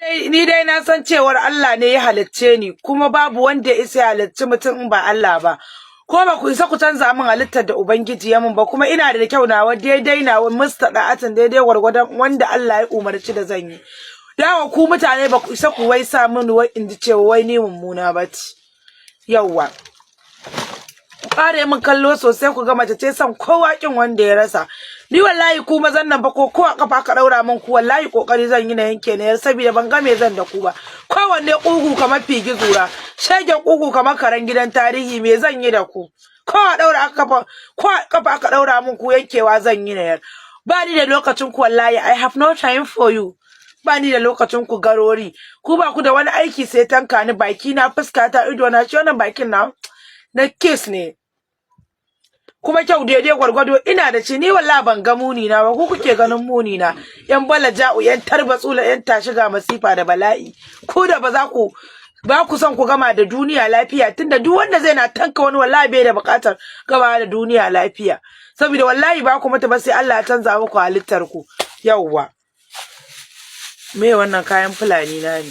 Ni dai na san cewar Allah ne ya halicce ni, kuma babu wanda ya isa ya halicci mutum in ba Allah ba. Ko ba ku isa ku canza min halittar da Ubangiji ya min ba, kuma ina da kyau nawa daidai nawa mustada'atin, daidai gwargwadon wanda Allah ya umarci da zan yi. Dawa ku mutane ba ku isa ku wai sa mini wai in ji cewa wai ni mummuna ba ce. Yawwa. Ku kare min kallo sosai ku ga mace ce son kowa kin wanda ya rasa. Ni wallahi ku mazan nan ba ko a kafa ka daura min ku, wallahi kokari zan yi na yanke ne, saboda ban ga me zan da ku ba. Kowanne kugu kamar figi zura, shegen kugu kamar karen gidan tarihi, me zan yi da ku? Ko a daura aka kafa ko a kafa aka daura min ku, yankewa zan yi na yar. Ba ni da lokacin ku, wallahi I have no time for you. Ba ni da lokacin ku, garori. Ku ba ku da wani aiki sai tanka ni, baki na, fuska ta, ido na. Shi wannan bakin na na kiss ne. Kuma kyau daidai gwargwado ina da shi. Ni wallahi ban ga muni na ba, ku kuke ganin muni na. Yan bala ja'u, yan tarbatsula, yan tashi ga masifa da bala'i. Ku da ba za ku ba ku son ku gama da duniya lafiya, tunda duk wanda zai na tanka wani, wallahi bai da bukatar gama da duniya lafiya, saboda wallahi ba ku mata ba sai Allah ya canza muku halittar ku. Yawwa, me wannan? Kayan Fulani na ne.